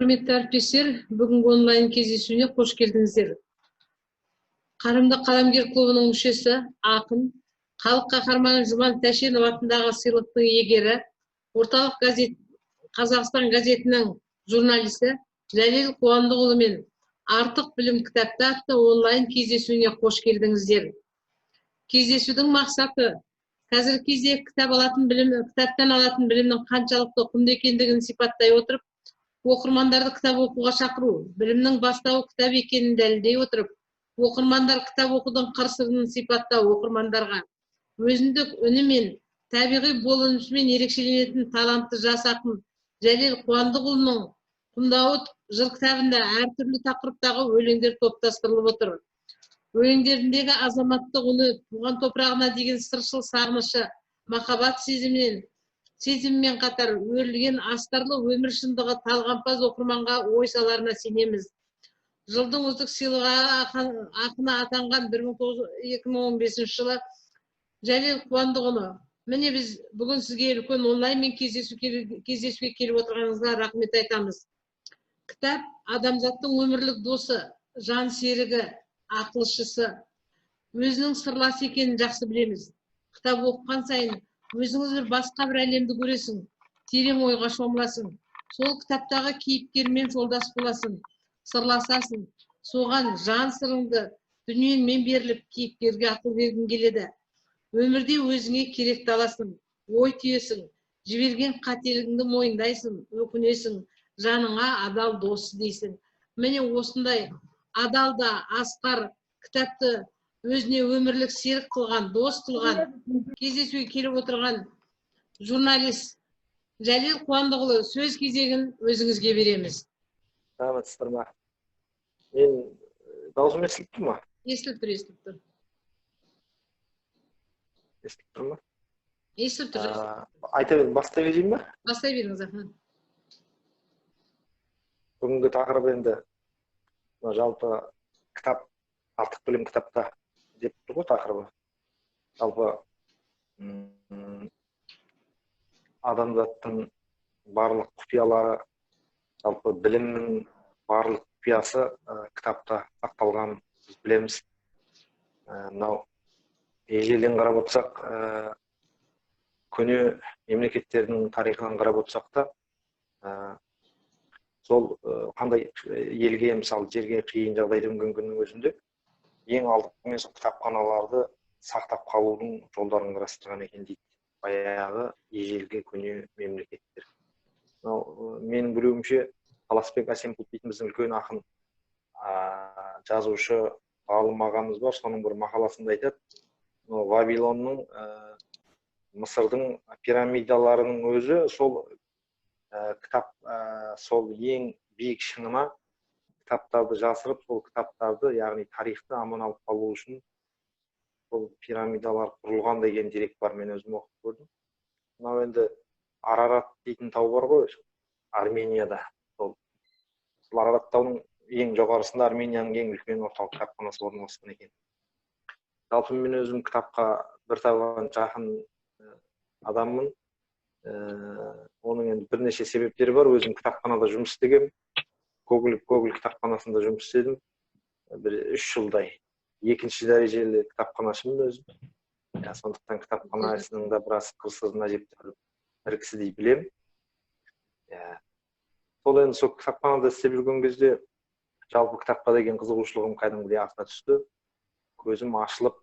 Құрметті әріптестер, бүгінгі онлайн кездесуіне қош келдіңіздер. Қарымды қаламгер клубының мүшесі, ақын, халық қаһарманы Жұман Тәшенов атындағы сыйлықтың иегері, Орталық газет, Қазақстан газетінің журналисті Жәлел Қуандықұлымен «Артық білім кітапта» атты онлайн кездесуіне қош келдіңіздер. Кездесудің мақсаты қазіргі кезде кітап алатын білім, кітаптан алатын білімнің қаншалықты құнды екендігін сипаттай отырып, оқырмандарды кітап оқуға шақыру, білімнің бастауы кітап екенін дәлелдей отырып, оқырмандар кітап оқудың қыр сырын сипаттау, оқырмандарға өзіндік үнімен, табиғи болмысымен ерекшеленетін талантты жас ақын Жәлел Қуандықұлының «Құмдауыт» жыр кітабында әртүрлі тақырыптағы өлеңдер топтастырылып отыр. Өлеңдеріндегі азаматтық үні, туған топырағына деген сыршыл сағынышы, махаббат сезімімен қатар өрілген астарлы өмір шындығы талғампаз оқырманға ой саларына сенеміз. Жылдың үздік сыйлығы ақыны атанған 2015 жылы Жәлел Қуандықұлы, міне, біз бүгін сізге үлкен онлайнмен кездесуге келіп отырғаныңызға рахмет айтамыз. Кітап адамзаттың өмірлік досы, жан серігі, ақылшысы, өзінің сырласы екенін жақсы білеміз. Кітап оқыған сайын өзіңіз бір басқа бір әлемді көресің, терең ойға шомыласың, сол кітаптағы кейіпкермен жолдас боласың, сырласасың, соған жан сырыңды, дүниеңмен беріліп, кейіпкерге ақыл бергің келеді. Өмірде өзіңе керекті аласың, ой түйесің, жіберген қателігіңді мойындайсың, өкінесің, жаныңа адал дос дейсің. Міне, осындай адал да асқар кітапты өзіне өмірлік серік қылған, дос қылған, кездесуге келіп отырған журналист Жәлел Қуандықұлы, сөз кезегін өзіңізге береміз. Саламатсыздар ма? Мен даусым естіліп тұр ма? Естіліп тұр, естіліп тұр. Естіліп тұр ма? Естіліп тұр. Айта бер, бастай берейін ба? Бастай беріңіз, аха. Бүгінгі тақырып енді мына жалпы кітап, артық білім кітапта деп тұр ғой тақырыбы. Жалпы адамзаттың барлық құпиялары, жалпы білімнің барлық құпиясы кітапта сақталған, біз білеміз. Мынау ежелден қарап отырсақ, көне мемлекеттердің тарихынан қарап отырсақ та, сол қандай елге, мысалы, жерге қиын жағдай төнген күннің өзінде ең алдымен сол кітапханаларды сақтап қалудың жолдарын қарастырған екен дейді баяғы ежелгі көне мемлекеттер. Мынау менің білуімше, Таласбек Әсемқұлов дейтін біздің үлкен ақын, жазушы, ғалым ағамыз бар, соның бір мақаласында айтады, мынау Вавилонның, Мысырдың пирамидаларының өзі сол кітап, сол ең биік шыңына кітаптарды жасырып, сол кітаптарды, яғни тарихты аман алып қалу үшін сол пирамидалар құрылған деген дерек бар, мен өзім оқып көрдім. Мынау енді Арарат дейтін тау бар ғой Арменияда, сол Арарат тауының ең жоғарысында Арменияның ең үлкен орталық кітапханасы орналасқан екен. Жалпы мен өзім кітапқа бір табан жақын адаммын. Оның енді бірнеше себептері бар. Өзім кітапханада жұмыс істегенмін. Гоголь кітапханасында жұмыс істедім бір 3 жылдай. Екінші дәрежелі кітапханашымын өзім. Сондықтан кітапхана ісінің де біраз қыр сырын әжептәуір бір кісідей білемін. Сол енді сол кітапханада істеп жүрген кезде жалпы кітапқа деген қызығушылығым кәдімгідей арта түсті. Көзім ашылып,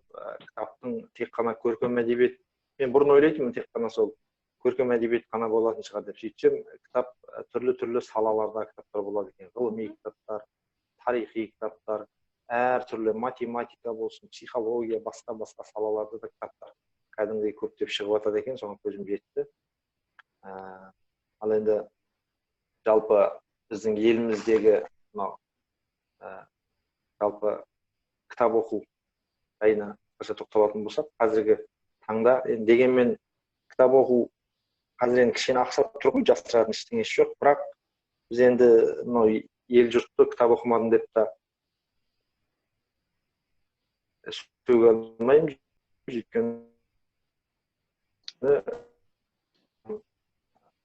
кітаптың тек қана көркем әдебиет, мен бұрын ойлайтынмын тек қана сол көркем әдебиет қана болатын шығар деп, сөйтсем кітап түрлі-түрлі салаларда кітаптар болады екен. Ғылыми кітаптар, тарихи кітаптар, әртүрлі математика болсын, психология, басқа-басқа салаларда да кітаптар кәдімгідей көптеп шығып жатады екен, соған көзім жетті. Ал енді жалпы біздің еліміздегі мынау жалпы кітап оқу жайына қысқаша тоқталатын болсақ, қазіргі таңда енді дегенмен кітап оқу қазір енді кішкене ақсап тұр ғой, жасыратын ештеңесі жоқ, бірақ біз енді мынау ел жұртты кітап оқымадым деп та сөге алмаймыз, өйткені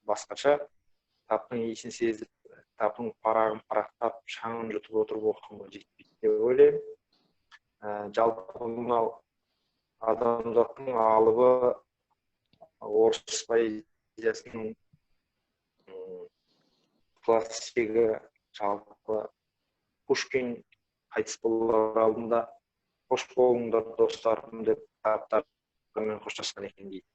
басқаша кітаптың иісін сезіп, Кітаптың парағын парақтап, шаңын жұтып отырып оқығанға жетпейді деп ойлаймын. Жалпы мынау адамзаттың алыбы орыс поэзиясының классигі, жалпы Пушкин қайтыс болар алдында «Қош болыңдар, достарым» деп кітаптарымен қоштасқан екен дейді.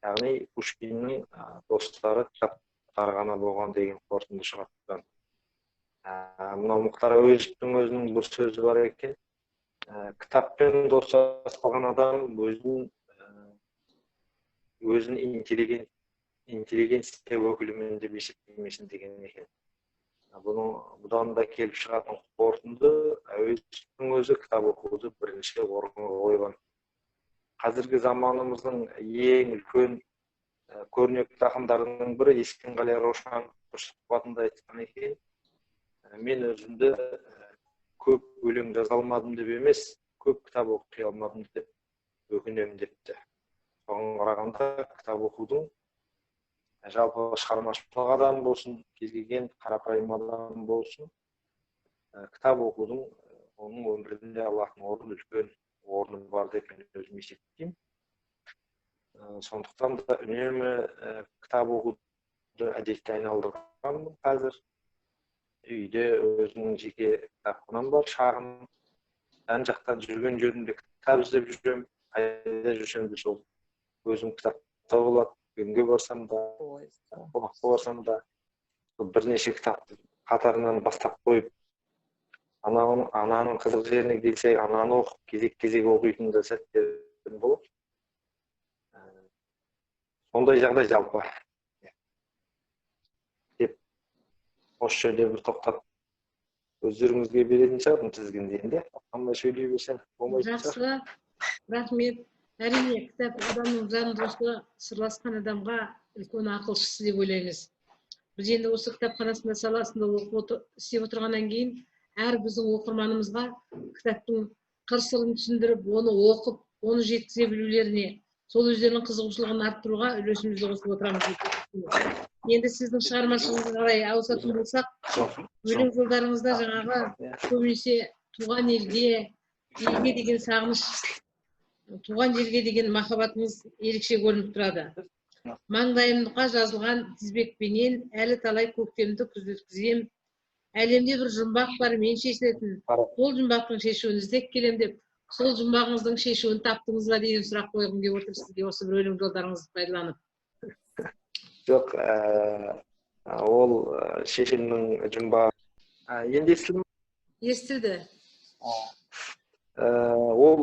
Яғни Пушкиннің достары кітаптары ғана болған деген қорытынды шығады бұдан. Мынау Мұхтар Әуезовтің өзінің бір сөзі бар екен: кітаппен достаспаған адам өзін интеллигенция өкілімін деп есептемесін деген екен. Бұның бұдан да келіп шығатын қорытынды, Әуезовтің өзі кітап оқуды бірінші орынға қойған. Қазіргі заманымыздың ең үлкен көрнекті ақындарының бірі Есенғали Раушанов бір сұхбатында айтқан екен: «Мен өзімді көп өлең жаза алмадым деп емес, көп кітап оқи алмадым деп өкінемін» депті. Соған қарағанда, кітап оқудың жалпы шығармашылық адам болсын, кез келген қарапайым адам болсын, кітап оқудың оның өмірінде алатын орны, үлкен орны бар деп мен өзім есептеймін. Сондықтан да үнемі кітап оқуды әдетке айналдырғанмын. Қазір үйде өзімнің жеке кітапханам бар шағын. Жан жақтан жүрген жерімде кітап іздеп жүремін. Қайда жүрсем де, сол өзім кітапта болады. Дүкенге барсам да, қонаққа барсам да, бірнеше кітапты қатарынан бастап қойып, ананың қызық жеріне келсек, ананы оқып, кезек кезек оқитын да сәттерім болады. Сондай жағдай жалпы деп, осы жерде бір тоқтап, өздеріңізге беретін шығармын тізгінді. Енді қандай сөйлей берсем болмайтын шығар. Жақсы, рахмет. Әрине, кітап адамның жан досы, сырласқан адамға үлкен ақылшысы деп ойлаймыз. Біз енді осы кітапханасында саласында оқып істеп отырғаннан кейін, әр біздің оқырманымызға кітаптың қыр сырын түсіндіріп, оны оқып, оны жеткізе білулеріне, сол өздерінің қызығушылығын арттыруға үлесімізді қосып отырамыз. Енді сіздің шығармашылығыңызға қарай ауысатын болсақ, өлең жолдарыңызда жаңағы көбінесе туған елге деген сағыныш, туған жерге деген махаббатыңыз ерекше көрініп тұрады. «Маңдайымға жазылған тізбекпенен әлі талай көктемді күз өткізем. Әлемде бір жұмбақ бар мен шешілетін, сол жұмбақтың шешуін іздеп келем» деп, сол жұмбағыңыздың шешуін таптыңыз ба деген сұрақ қойғым келіп отыр сізге осы бір өлең жолдарыңызды пайдаланып. Жоқ, ол шешімнің жұмбағы енді естілді ме? Естілді. Ол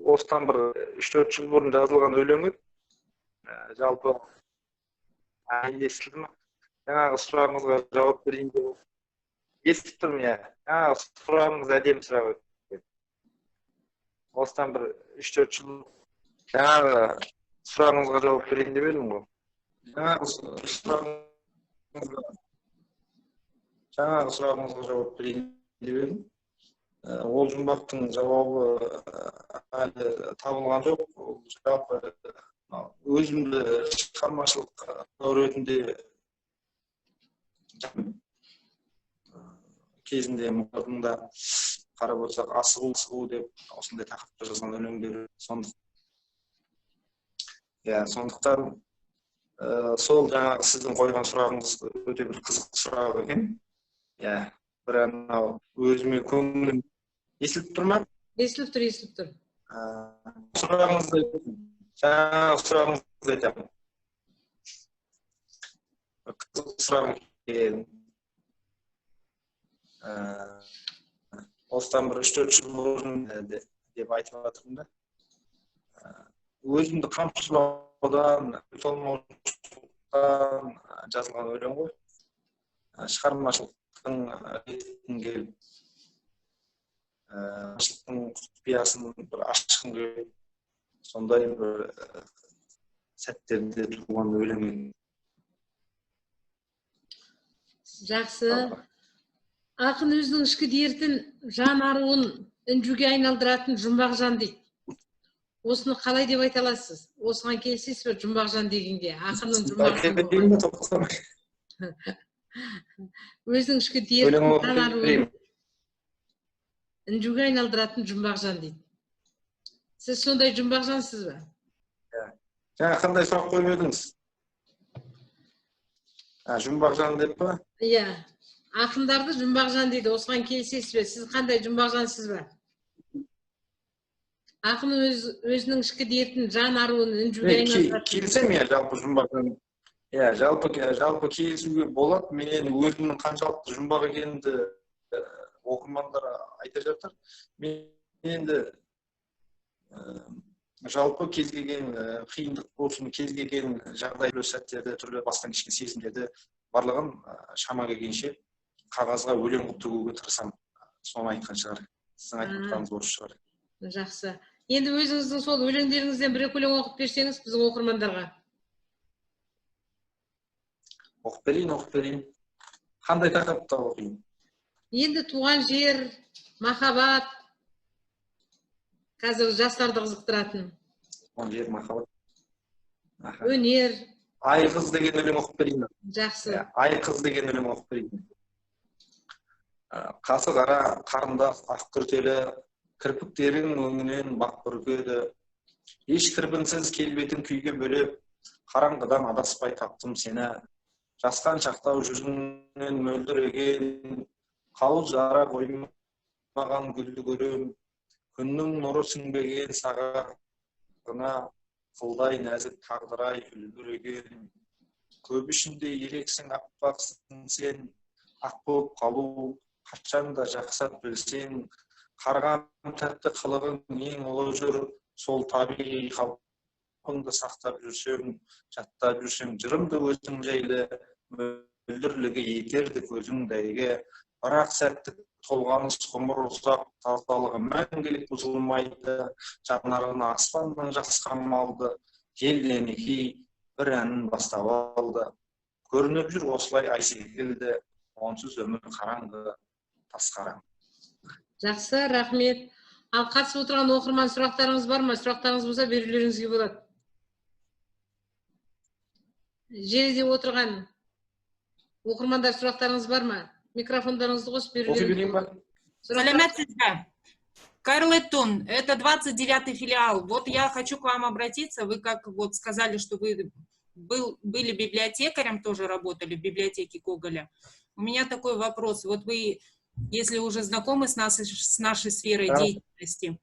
осыдан бір 3-4 жыл бұрын жазылған өлең еді. Жалпы енді естілді ме? Жаңағы сұрағыңызға жауап берейін деп естіп тұрмын, иә. Жаңағы сұрағыңыз әдемі сұрақ екен. Осыдан бір 3-4 жыл, жаңағы сұрағыңызға жауап берейін деп едім ғой. Жаңағы сұрағыңызға жауап берейін деп едім. Ол жұмбақтың жауабы әлі табылған жоқ. Ол жалпы мынау өзімді шығармашылық ретінде кезінде Мұхтардың да қарап отырсақ, асығу, асығу деп осындай тақырыпта жазған өлеңдері. Иә, сондықтан сол жаңағы сіздің қойған сұрағыңыз өте бір қызық сұрақ екен, иә. Бір анау өзіме көңілім, естіліп тұр ма? Естіліп тұр, естіліп тұр. Сұрағыңызды, жаңағы сұрағыңызды айтамын, қызық сұрақ екен. Осыдан бір 3-4 жыл бұрын деп айтып жатырмын да. Өзімді қамшылаудан, толмаушылықтан жазылған өлең ғой. Шығармашылықтың ретін келіп, шығармашылықтың құпиясын бір ашқым келіп, сондай бір сәттерде туған өлең. Жақсы. Ақын өзінің ішкі дертін, жан аруын інжуге айналдыратын жұмбақ жан дейді. Осыны қалай деп айта аласыз? Осыған келісесіз бе, жұмбақ жан дегенге, ақынның жұмбақ жан Айта берейін бе, тоқтамай? Өзінің ішкі дертін, інжуге айналдыратын жұмбақ жан дейді. Сіз сондай жұмбақ жансыз ба? Жаңа қандай сұрақ қойып едіңіз? Жұмбақ жан деп па? Иә. Ақындарды жұмбақ жан дейді. Осыған келісесіз бе? Сіз қандай жұмбақ жансыз ба? Ақын өзінің ішкі дертін, жан аруын інжуге айналдыратын. Келісемін, иә, жалпы жұмбақ жан. Иә, жалпы келісуге болады. Мен енді өзімнің қаншалықты жұмбақ екенімді оқырмандар айта жатыр. Мен енді жалпы кез келген қиындық болсын, кез келген жағдай, түрлі сәттерді, түрлі бастан кешкен сезімдерді барлығын шама келгенше қағазға өлең қылып төгуге тырысамын. Соны айтқан шығар. Сіздің айтып отырғаныңыз осы шығар. Жақсы. Енді өзіңіздің сол өлеңдеріңізден бір екі өлең оқып берсеңіз біздің оқырмандарға. Оқып берейін. Қандай тақырыпта оқиын? Енді туған жер, махаббат, қазір жастарды қызықтыратын. Туған жер, махаббат. Өнер. Ай қыз деген өлең оқып берейін. Жақсы. Ай қыз деген өлең оқып берейін. Қасы қара, қарындас, ақ күртелі, кірпіктерің өңінен бақ бүркеді. Еш кірпінсіз келбетін күйге бөлеп, қараңғыдан адаспай таптым сені. Жасқан шақтау жүзіңнен мөлдіреген, қауыз жара қоймаған гүлді көрем. Күннің нұры сіңбеген сағағына, қылдай нәзік тағдырай үлбіреген. Көп ішінде ерексің, аппақсың сен, ақ болып қалу қашан да жақсат білсең. Қарғам тәтті қылығың ең ұлы жыр, сол табиғи қалпыңды сақтап жүрсең, жаттап жүрсең, жырымды өзің жайлы, мөлдірлігі етерді көзің дәйгі. Бірақ сәттік толғаныс ғұмыр ұзақ, тазалығы мәңгілік бұзылмайды, жанарына аспаннан жасқамалды, желденекей бір әнін бастап алды. Көрініп жүр осылай ай секілді, онсыз өмір қараңғы, тас қараңғы. Жақсы, рахмет. Ал қатысып отырған оқырман сұрақтарыңыз бар ма? Сұрақтарыңыз болса берулеріңізге болады. Желіде отырған оқырмандар сұрақтарыңыз бар ма? Микрофондарыңызды қосып берулеріңізге болады. Саламатсыз ба? Қайырлы түн, это 29-й филиал. Вот я хочу к вам обратиться. Вы как вот сказали, что вы были библиотекарем, тоже работали в библиотеке Гоголя. У меня такой вопрос. Вот вы, если уже знакомы с нашей сферой деятельности,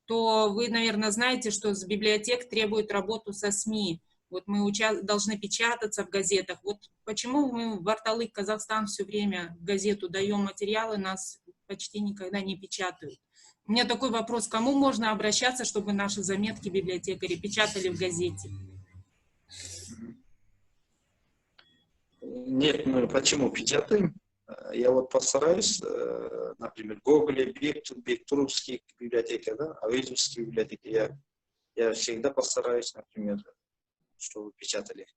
то вы, наверное, знаете, что с библиотек требуют работу со СМИ. Вот мы должны печататься в газетах. Вот почему мы в Орталық Казахстан все время в газету даем материалы, нас почти никогда не печатают. У меня такой вопрос, кому можно обращаться, чтобы наши заметки библиотекари печатали в газете? Нет, мы почему печатаем? Я вот постараюсь, например, Гоголя, Бектуровский библиотека, да, Ауэзовский библиотека, я всегда постараюсь, например, чтобы печатали.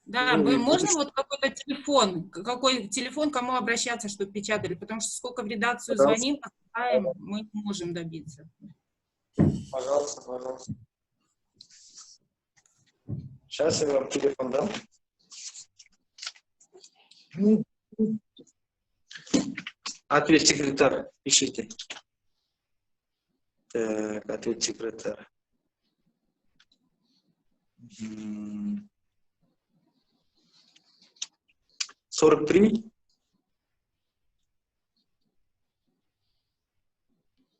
Да, ну, можно вот какой-то телефон, какой телефон, кому обращаться, чтобы печатали, потому что сколько в редакцию звоним, посылаем, мы не можем добиться. Пожалуйста, пожалуйста. Сейчас я вам телефон дам. Ответ секретарь, пишите. Так, ответ секретарь. 43.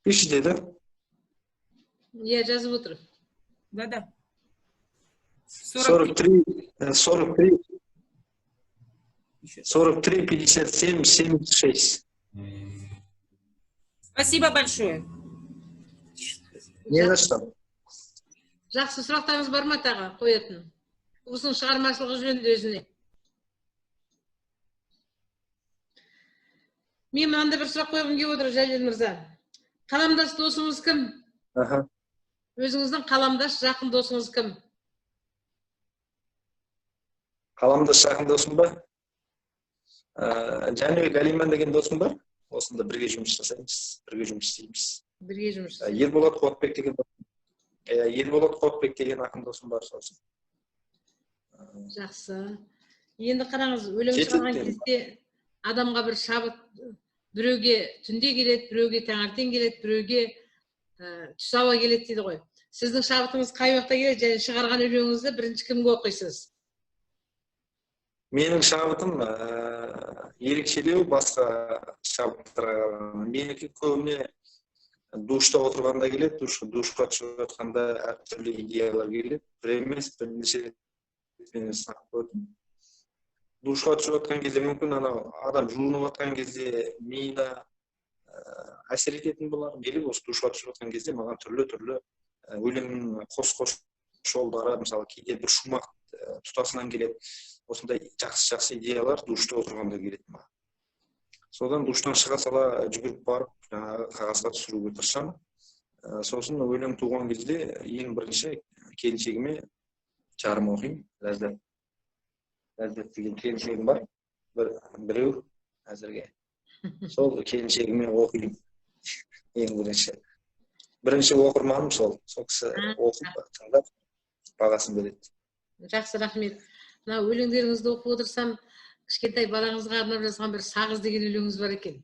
Пишите, да? Я жазып отырмын. Да-да. 43, 43, 43, 57, 76. Спасибо большое. Не за что. Жақсы, сұрақтарыңыз бар ма тағы қоятын? Осының шығармашылығы жөнінде өзіне. Мен мынандай бір сұрақ қойғым келіп отыр, Жәлел мырза. Қаламдас досыңыз кім? Аха. Өзіңіздің қаламдас жақын досыңыз кім? Қаламдас жақын досым ба? Жәнібек Әлиман деген досым бар. Осында бірге жұмыс жасаймыз, бірге жұмыс істейміз. Бірге жұмыс жасаймыз. Ерболат Қуатбек деген Ерболат Қуатбек деген ақын досым бар сосын. Жақсы. Енді қараңыз, өлең Жетеді шығарған енді. кезде адамға бір шабыт біреуге түнде келеді, біреуге таңертең келеді, біреуге түс ауа келеді дейді ғой. Сіздің шабытыңыз қай уақытта келеді және шығарған өлеңіңізді бірінші кімге оқисыз? Менің шабытым ерекшелеу басқа шабыттарға қарағанда. Менікі көбіне душта отырғанда келеді, душқа түсіп жатқанда әртүрлі идеялар келеді. Бір емес, бірнеше рет мен сынап көрдім. Душқа түсіп жатқан кезде мүмкін анау адам жуынып жатқан кезде миына әсер ететін болар. Мейлі осы душқа түсіп жатқан кезде маған түрлі-түрлі өлеңнің қос-қос жолдары, мысалы кейде бір шумақ тұтасынан келеді. Осындай жақсы-жақсы идеялар душта отырғанда келеді маған. Содан душтан шыға сала жүгіріп барып жаңағы қағазға түсіруге тырысамын. Сосын өлең туған кезде ең бірінші келіншегіме жарым оқимын. Ләззат. Ләззат деген келіншегім бар. Біреу әзірге. Сол келіншегіме оқимын ең бірінші. Бірінші оқырманым сол. Сол кісі оқып, тыңдап бағасын береді. Жақсы, рахмет. Мына өлеңдеріңізді оқып отырсам, кішкентай балаңызға арнап жазған бір Сағыз деген өлеңіңіз бар екен.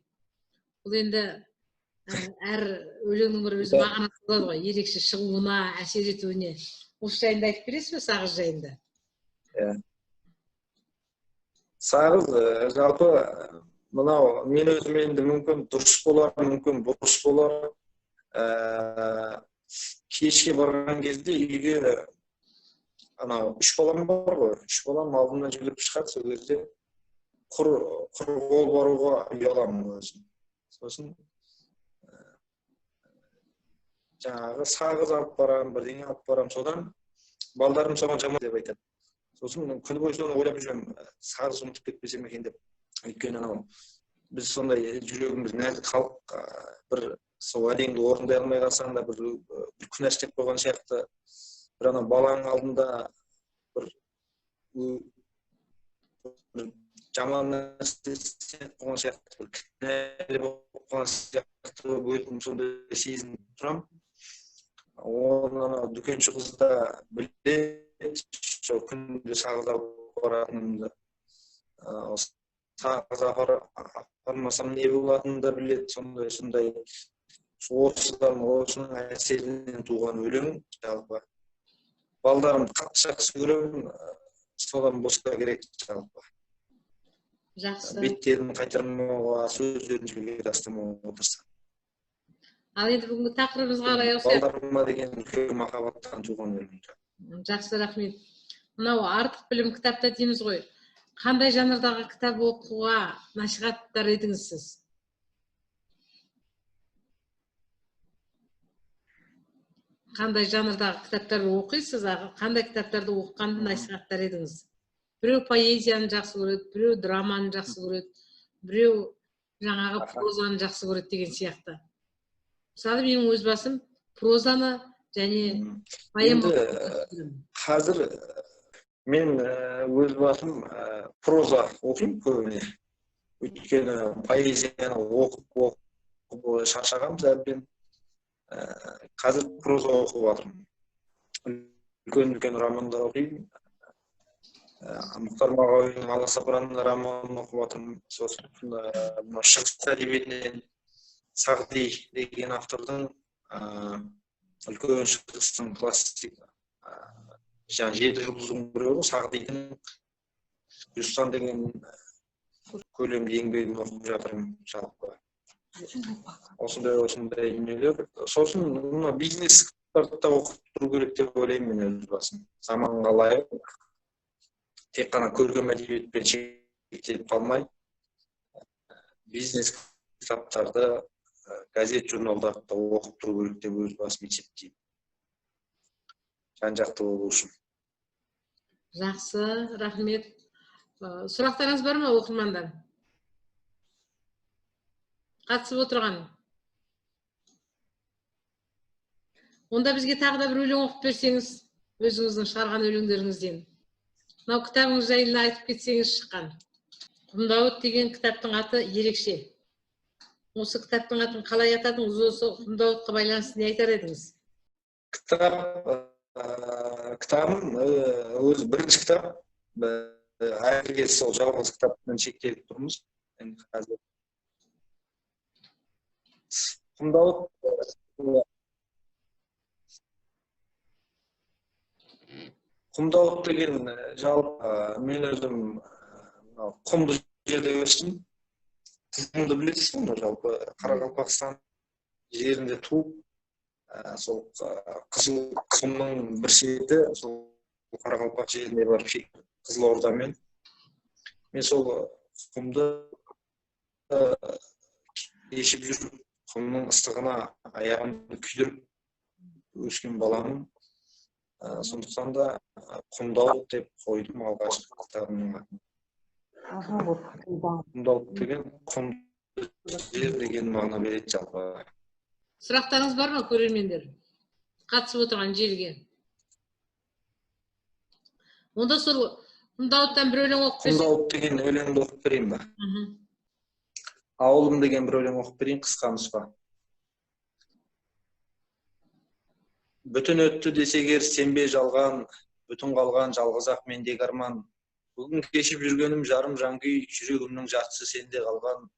Бұл енді әр өлеңнің бір өз мағынасы болады ғой, ерекше шығуына, әсер етуіне. Осы жайында айтып бересіз бе, Сағыз жайында? Иә. Сағыз, жалпы мынау мен өзім енді мүмкін дұрыс болар, мүмкін бұрыс болар. Кешке барған кезде үйге анау үш балам бар ғой, үш балам алдымнан жүгіріп шығады, сол кезде құр қол баруға ұяламын өзім. Сосын жаңағы сағыз алып барамын, бірдеңе алып барамын, содан балдарым соған жаман деп айтады. Сосын күні бойы соны ойлап жүремін, сағыз ұмытып кетпесем екен деп. Өйткені анау біз сондай жүрегіміз нәзік халық, бір сол уәдеңді орындай алмай қалсаң да бір күнә істеп қойған сияқты, бір анау баланың алдында бір жаман нәрсе істеп қойған сияқты, бір кінәлі болып қалған сияқты болып өзім сондай сезініп тұрамын. Оны анау дүкенші қыз да біледі, сол күнде сағыз алып баратынымды, сағыз апармасам не болатынын да біледі. Сондай осыдан, осының әсерінен туған өлең. Жалпы балдарымды қатты жақсы көремін, содан болса керек жалпы. Жақсы. Беттерін қайтармауға, сөздерін жерге тастамауға тырысамын. Ал енді бүгінгі тақырыбымызға қарай ауысайық. Балдарыма деген үлкен махаббаттан туған өлең. Жақсы, рахмет. Мынау артық білім кітапта дейміз ғой. Қандай жанрдағы кітап оқуға насихаттар едіңіз сіз? Қандай жанрдағы кітаптарды оқисыз, қандай кітаптарды оқығанды насихаттар едіңіз? Біреу поэзияны жақсы көреді, біреу драманы жақсы көреді, біреу жаңағы прозаны жақсы көреді деген сияқты. Мысалы, менің өз басым прозаны және поэма. Қазір мен өз басым проза оқимын көбіне. Өйткені поэзияны оқып шаршағанбыз әбден. Қазір проза оқып жатырмын. Үлкен-үлкен романдар оқимын. Мұхтар Мағауиннің Аласапыран романын оқып жатырмын. Сосын мына Шығыс әдебиетінен Сағди деген автордың үлкен Шығыстың классик жаңа жеті жұлдыздың біреуі Сағдидің Гүлстан деген көлемді еңбегін оқып жатырмын жалпы. Осындай дүниелер. Сосын мына бизнес кітаптарды да оқып тұру керек деп ойлаймын мен өз басым. Заманға лайық тек қана көркем әдебиетпен шектеліп қалмай, бизнес кітаптарды, газет, журналдарды да оқып тұру керек деп өз басым есептеймін. Жан-жақты болу үшін. Жақсы, рахмет. Сұрақтарыңыз бар ма оқырмандар? Қатысып отырған. Онда бізге тағы да бір өлең оқып берсеңіз, өзіңіздің шығарған өлеңдеріңізден. Мынау кітабыңыз жайлы айтып кетсеңіз шыққан. Құмдауыт деген кітаптың аты ерекше. Осы кітаптың атын қалай атадыңыз? Осы Құмдауытқа байланысты не айтар едіңіз? Кітабым өзі бірінші кітап. Әзірге сол жалғыз кітаппен шектеліп тұрмыз. Енді қазір Құмдауыт. Құмдауыт деген, жалпы мен өзім мынау құмды жерде өстім. Құмды білесіз ғой, жалпы Қарақалпақстан жерінде туып, сол Қызыл құмның бір шеті сол Қарақалпақ жеріне барып шеттім, Қызылордамен. Мен сол құмды кешіп жүріп, құмның ыстығына аяғымды күйдіріп өскен баламын. Сондықтан да Құмдауыт деп қойдым алғашқы кітабымның атын. Құмдауыт деген құмды жер деген мағына береді жалпы. Сұрақтарыңыз бар ма, көрермендер? Қатысып отырған желіге. Онда сол Құмдауыттан бір өлең оқып берсең. Құмдауыт деген өлеңді оқып берейін ба? Ауылым деген бір өлең оқып берейін, қысқа нұсқа. Бүтін өтті десе егер сенбе жалған, бүтін қалған жалғыз-ақ мендегі арман. Бүгін кешіп жүргенім жарым жанкүй, жүрегімнің жартысы сенде қалған.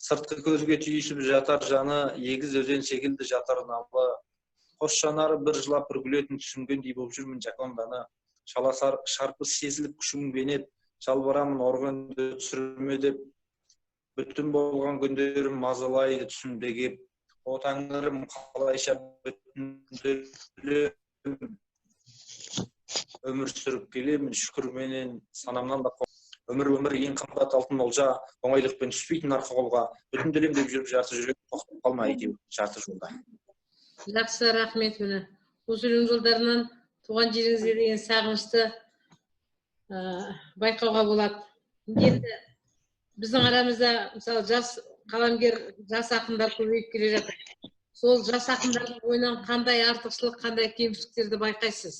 Сыртқы көзге түйісіп жатар жаны, егіз өзен секілді жатар налы. Қос жанары бір жылап бір күлетін түсінгендей болып жүрмін Жаконданы. Шала шарпы сезіліп күшім кенет, жалбарамын органды түсірме деп. Бүтін болған күндерім мазалайды түсімде кеп. О тәңірім, қалайша бүтінделем, өмір сүріп келемін шүкірменен санамнан да. Өмір өмір ең қымбат алтын олжа, оңайлықпен түспейтін арқа қолға. Бүтінделем деп жүріп жарты жүрек тоқтап қалма әйтеуір жарты жолда. Жақсы, рахмет. Міне осы өлең жолдарынан туған жеріңізге деген сағынышты байқауға болады. Енді біздің арамызда мысалы жас қаламгер, жас ақындар көбейіп келе жатыр. Сол жас ақындардың бойынан қандай артықшылық, қандай кемшіліктерді байқайсыз?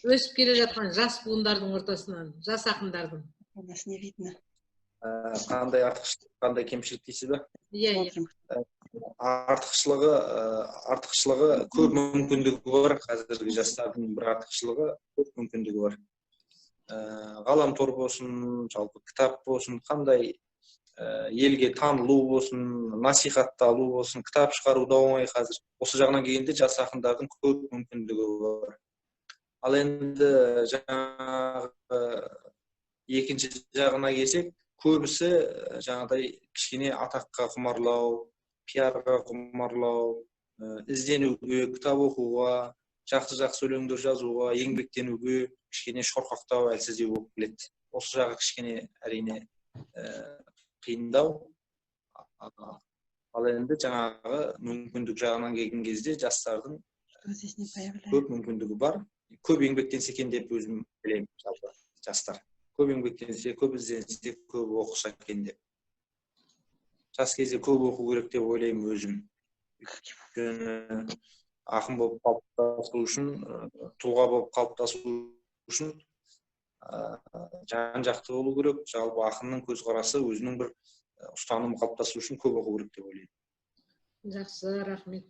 Өсіп келе жатқан жас буындардың ортасынан, жас ақындардың. У нас не видно. Қандай артықшылық, қандай кемшілік дейсіз бе? Иә, иә. Артықшылығы көп мүмкіндігі бар. Қазіргі жастардың бір артықшылығы көп мүмкіндігі бар. Ғаламтор болсын, жалпы кітап болсын, қандай елге танылу болсын, насихатталу болсын, кітап шығару да оңай қазір. Осы жағынан келгенде жас ақындардың көп мүмкіндігі бар. Ал енді жаңағы екінші жағына келсек, көбісі жаңағыдай кішкене атаққа құмарлау, пиарға құмарлау, ізденуге, кітап оқуға, жақсы-жақсы өлеңдер жазуға, еңбектенуге кішкене шорқақтау, әлсіздеу болып келеді. Осы жағы кішкене әрине қиындау. Ал енді жаңағы мүмкіндік жағынан келген кезде жастардың көп мүмкіндігі бар. Көп еңбектенсе екен деп өзім білемін, жалпы жастар. Көп еңбектенсе, көп ізденсе, көп оқыса екен деп. Жас кезде көп оқу керек деп ойлаймын өзім. Өйткені ақын болып қалыптасу үшін, тұлға болып қалыптасу үшін жан-жақты болу керек. Жалпы ақынның көзқарасы, өзінің бір ұстанымы қалыптасу үшін көп оқу керек деп ойлаймын. Жақсы, рахмет.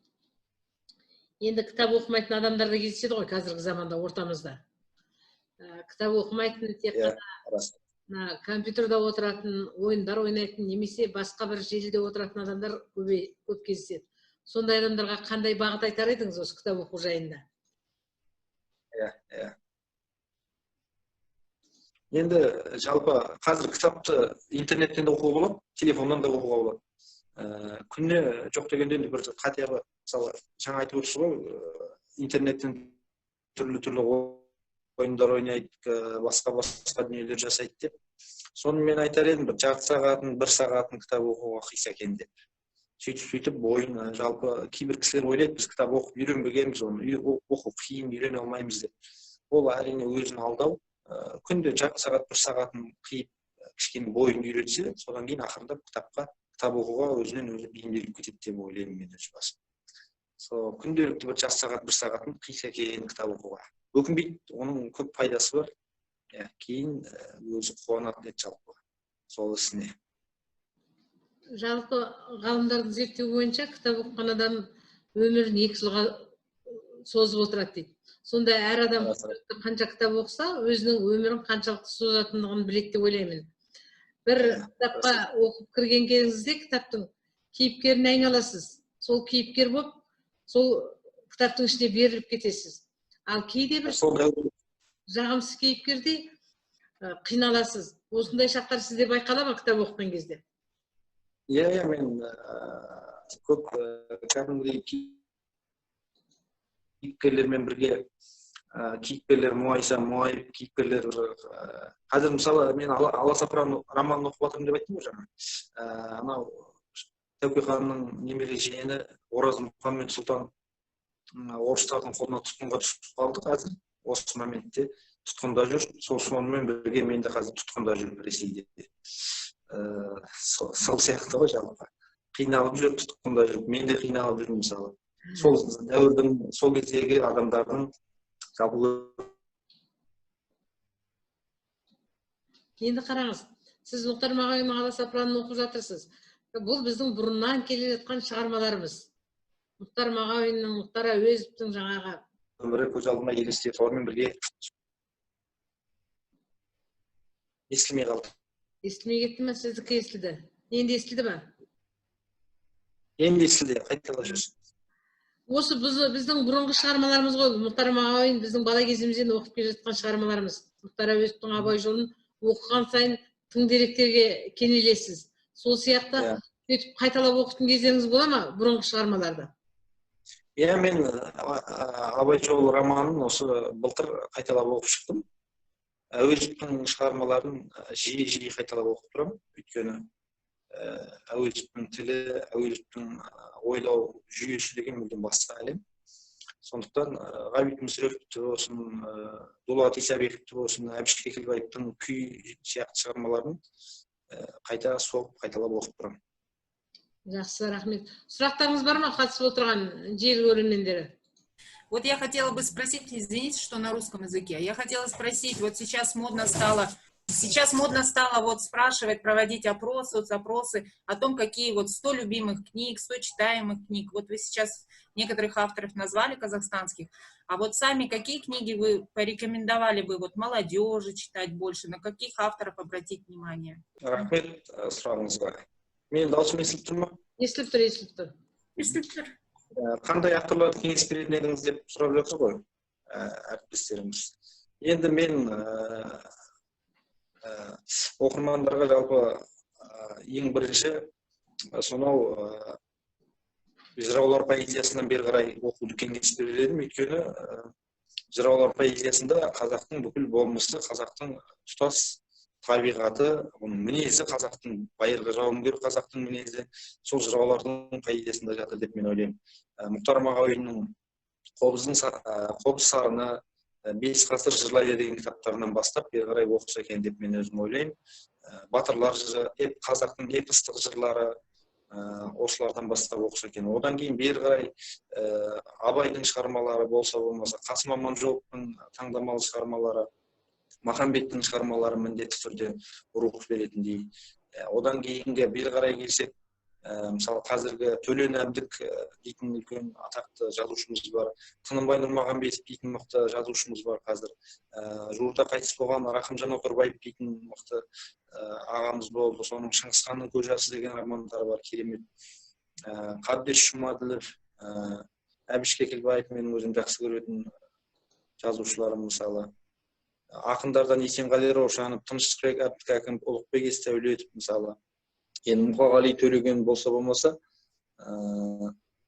Енді кітап оқымайтын адамдар да кездеседі ғой қазіргі заманда ортамызда. Кітап оқымайтын, тек қана компьютерде отыратын, ойындар ойнайтын немесе басқа бір желіде отыратын адамдар көп кездеседі. Сондай адамдарға қандай бағыт айтар едіңіз осы кітап оқу жайында? Иә, иә. Енді жалпы қазір кітапты интернеттен де оқуға болады, телефоннан да оқуға болады. Күніне жоқ дегенде енді бір хотя бы, мысалы, жаңа айтып отырсыз ғой, интернеттен түрлі-түрлі ойындар ойнайды, басқа-басқа дүниелер жасайды деп. Соны мен айтар едім, бір жарты сағатын, бір сағатын кітап оқуға қиса екен деп. Сөйтіп-сөйтіп бойын, жалпы кейбір кісілер ойлайды, біз кітап оқып үйренбегенбіз, оны оқу қиын, үйрене алмаймыз деп. Ол әрине өзін алдау. Күнде жарты сағат, бір сағатын қиып, кішкене бойын үйретсе, содан кейін ақырындап кітап оқуға өзінен өзі бейімделіп кетеді деп ойлаймын мен өз басым. Сол күнделікті бір жарты сағат, бір сағатын қиса екен кітап оқуға. Өкінбейді, оның көп пайдасы бар. Кейін өзі қуанатын еді жалпы сол ісіне. Жалпы ғалымдардың зерттеуі бойынша кітап оқыған адам өмірін 2 жылға созып отырады дейді. Сонда әр адам қанша кітап оқыса, өзінің өмірін қаншалықты созатындығын біледі деп ойлаймын. Бір кітапқа оқып кірген кезіңізде кітаптың кейіпкеріне айналасыз. Сол кейіпкер болып, сол кітаптың ішіне беріліп кетесіз. Ал кейде бір жағымсыз кейіпкерде қиналасыз. Осындай шақтар сізде байқала ма кітап оқыған кезде? Иә, мен көп кәдімгідей кейіпкерлермен бірге, кейіпкерлер мұңайса мұңайып, кейіпкерлер қазір мысалы мен Аласапыран романын оқып жатырмын деп айттым ғой жаңа. Анау Тәуке ханның немере жиені Ораз Мұхаммед сұлтан орыстардың қолына тұтқынға түсіп қалды. Қазір осы моментте тұтқында жүр. Сол сонымен бірге мен де қазір тұтқында жүрмін Ресейде. Сол сияқты ғой жалпы. Қиналып жүр, тұтқында жүріп, мен де қиналып жүрмін мысалы. Сол дәуірдің, сол кездегі адамдардың жалпы. Енді қараңыз, сіз Мұхтар Мағауиннің Аласапыранын оқып жатырсыз. Бұл біздің бұрыннан келе жатқан шығармаларымыз. Мұхтар Мағауиннің, Мұхтар Әуезовтің жаңағы өмірі көз алдыма елестеп, солармен бірге естілмей қалды. Естілмей кетті ме? Сіздікі естілді. Енді естілді ме? Енді естілді, қайталап жүрсін. Осы біздің бұрынғы шығармаларымыз ғой. Мұхтар Мағауин біздің бала кезімізден оқып келе жатқан шығармаларымыз. Мұхтар Әуезовтің Абай жолын оқыған сайын тың деректерге кенелесіз. Сол сияқты сөйтіп қайталап оқитын кездеріңіз бола ма бұрынғы шығармаларды? Иә, мен Абай жолы романын осы былтыр қайталап оқып шықтым. Әуезовтің шығармаларын жиі-жиі қайталап оқып тұрамын. Өйткені Әуезовтің тілі, Әуезовтің ойлау жүйесі деген мүлдем басқа әлем. Сондықтан Ғабит Мүсіреповті болсын, Дулат Исабековті болсын, Әбіш Кекілбаевтың күй сияқты шығармаларын қайта соғып, қайталап оқып тұрамын. Жақсы, рахмет. Сұрақтарыңыз бар ма қатысып отырған желі көрермендері? Вот я хотела бы спросить, извините, что на русском языке, я хотела спросить, вот сейчас модно стало вот спрашивать, проводить опросы, соцопросы о том, какие вот 100 любимых книг, 100 читаемых книг. Вот вы сейчас некоторых авторов назвали казахстанских, а вот сами какие книги вы порекомендовали бы вот молодежи читать больше, на каких авторов обратить внимание? Рахмет сұрағыңызға. Менің даусым естіліп тұр ма? Естіліп тұр, естіліп тұр. Естіліп тұр. Қандай авторларды кеңес беретін едіңіз деп сұрап жатыр ғой әріптестеріміз. Енді мен оқырмандарға жалпы ең бірінші сонау жыраулар поэзиясынан бері қарай оқуды кеңес берер едім. Өйткені жыраулар поэзиясында қазақтың бүкіл болмысы, қазақтың тұтас табиғаты, оның мінезі, қазақтың байырғы жауынгер қазақтың мінезі сол жыраулардың поэзиясында жатыр деп мен ойлаймын. Мұхтар Мағауиннің Қобыз сарыны, Бес ғасыр жырлайды деген кітаптарынан бастап бері қарай оқыса екен деп мен өзім ойлаймын. Батырлар жыры, қазақтың эпостық жырлары, осылардан бастап оқыса екен. Одан кейін бері қарай Абайдың шығармалары болса болмаса, Қасым Аманжоловтың таңдамалы шығармалары, Махамбеттің шығармалары міндетті түрде рух беретіндей. Одан кейінгі бері қарай келсек, мысалы қазіргі Төлен Әбдік дейтін үлкен атақты жазушымыз бар, Тынымбай Нұрмағамбетов дейтін мықты жазушымыз бар қазір. Жуырда қайтыс болған Рахымжан Отарбаев дейтін мықты ағамыз болды. Соның Шыңғысханның көз жасы деген романдары бар, керемет. Қабдеш Жұмаділов, Әбіш Кекілбаев менің өзім жақсы көретін жазушыларым мысалы. Ақындардан Есенғали Раушанов, Тыныштықбек Әбдікәкімов, Ұлықбек Есдәулетов мысалы. Енді Мұқағали Төлеген болса болмаса,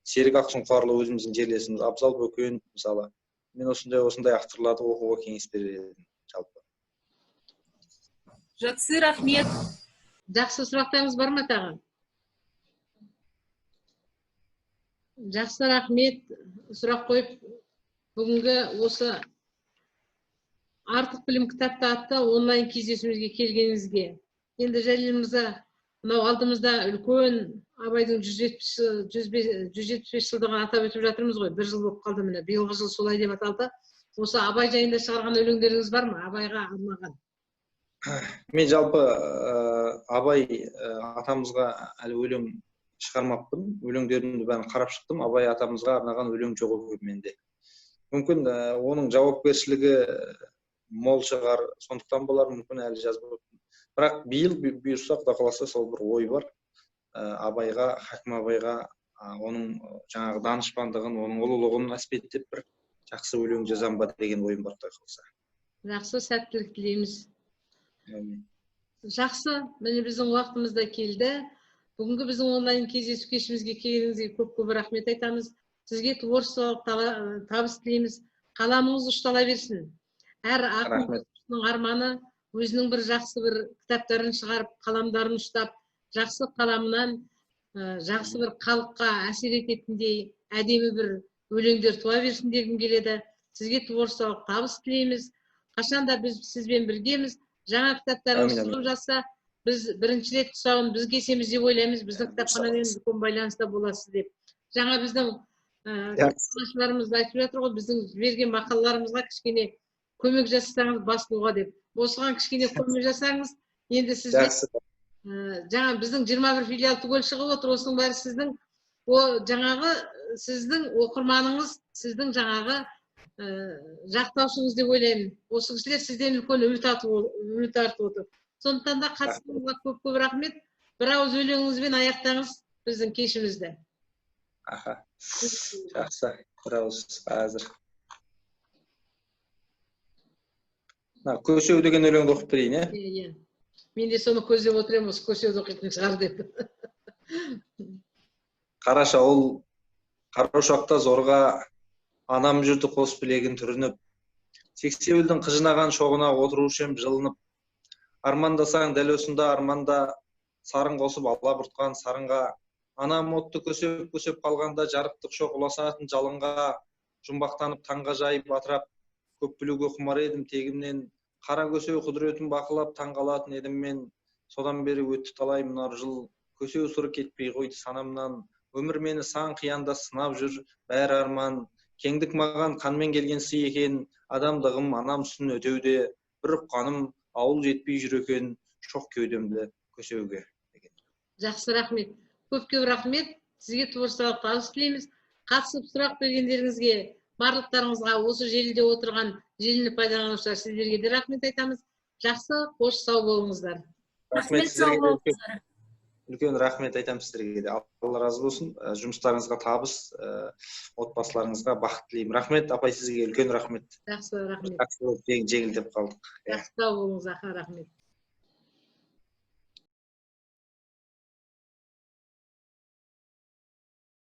Серік Ақсұңқарұлы өзіміздің жерлесіміз, Абзал Бөкен мысалы. Мен осындай авторларды оқуға кеңес берер едім жалпы. Жақсы, рахмет. Жақсы, сұрақтарыңыз бар ма тағы? Жақсы, рахмет. Сұрақ қойып, бүгінгі осы Артық білім кітапты атты онлайн кездесуімізге келгеніңізге. Енді Жәлел мырза, мынау алдымызда үлкен Абайдың 175 жылдығын атап өтіп жатырмыз ғой. Бір жыл болып қалды міне, биылғы жыл солай деп аталды. Осы Абай жайында шығарған өлеңдеріңіз бар ма? Абайға арнаған. Мен жалпы Абай атамызға әлі өлең шығармаппын. Өлеңдерімді бәрін қарап шықтым. Абай атамызға арнаған өлең жоқ екен менде. Мүмкін оның жауапкершілігі мол шығар, сондықтан болар, мүмкін әлі жазбаппын. Бірақ биыл бұйырса, Құдай қаласа, сол бір ой бар. Абайға, Хакім Абайға, оның жаңағы данышпандығын, оның ұлылығын әспеттеп бір жақсы өлең жазам ба деген ойым бар, Құдай қаласа. Жақсы, сәттілік тілейміз. Әмин. Жақсы, міне біздің уақытымыз да келді. Бүгінгі біздің онлайн кездесу кешімізге келгеніңізге көп-көп рахмет айтамыз. Сізге творчестволық табыс тілейміз. Қаламыңыз ұштала берсін. Әр ақынның арманы өзінің бір жақсы бір кітаптарын шығарып, қаламдарын ұштап, жақсы қаламынан жақсы бір халыққа әсер ететіндей әдемі бір өлеңдер туа берсін дегім келеді. Сізге творчестволық табыс тілейміз. Қашанда біз сізбен біргеміз. Жаңа кітаптарыңыз шығып жатса, біз бірінші рет тұсауын біз кесеміз деп ойлаймыз. Біздің кітапханамен үлкен байланыста боласыз деп. Жаңа біздің кітапханашыларымыз айтып жатыр ғой, біздің жіберген мақалаларымызға кішкене көмек жасасаңыз басылуға деп. Осыған кішкене көмек жасаңыз, енді сізге жаңа біздің 21 филиал түгел шығып отыр. Осының бәрі сіздің жаңағы сіздің оқырманыңыз, сіздің жаңағы жақтаушыңыз деп ойлаймын. Осы кісілер сізден үлкен үміт артып отыр. Сондықтан да қатысқаныңызға көп-көп рахмет. Бір ауыз өлеңіңізбен аяқтаңыз біздің кешімізді. Аха. Жақсы, бір ауыз қазір. Көсеу деген өлеңді оқып берейін, ә? Иә. Мен де соны көздеп отыр едім, осы көсеуді оқитын шығар деп. Қараша ауыл, қара ошақта зорға анам жүрді қос білегін түрініп. Сексеуілдің қыжынаған шоғына отырушы ем жылынып. Армандасаң дәл осында арманда, сарын қосып алабұртқан сарынға. Анам отты көсеп-көсеп қалғанда жарықтық шоқ ұласатын жалынға, жұмбақтанып таңғажайып атырап, көп білуге құмар едім тегімнен. Қара көсеу құдіретін бақылап таңғалатын едім мен. Содан бері өтті талай мұнар жыл, көсеу сыры кетпей қойды санамнан. Өмір мені сан қиянда сынап жүр, бәрі арман. Кеңдік маған қанмен келген сый екен, адамдығым анам сүтін өтеуде. Бір ұққаным ауыл жетпей жүр екен, шоқ кеудемді көсеуге. Жақсы, рахмет. Көп-көп рахмет. Сізге творчестволық табыс тілейміз. Қатысып сұрақ бергендеріңізге, барлықтарыңызға, осы желіде отырған желіні пайдаланушылар, сіздерге де рахмет айтамыз. Жақсы, қош, сау болыңыздар. Рахмет сіздерге. Үлкен рахмет айтамын сіздерге де. Алла разы болсын. Жұмыстарыңызға табыс, отбасыларыңызға бақыт тілеймін. Рахмет, апай, сізге үлкен рахмет. Жақсы, рахмет. Жақсы болып жеңілдеп қалдық. Жақсы, сау болыңыз, аха, рахмет.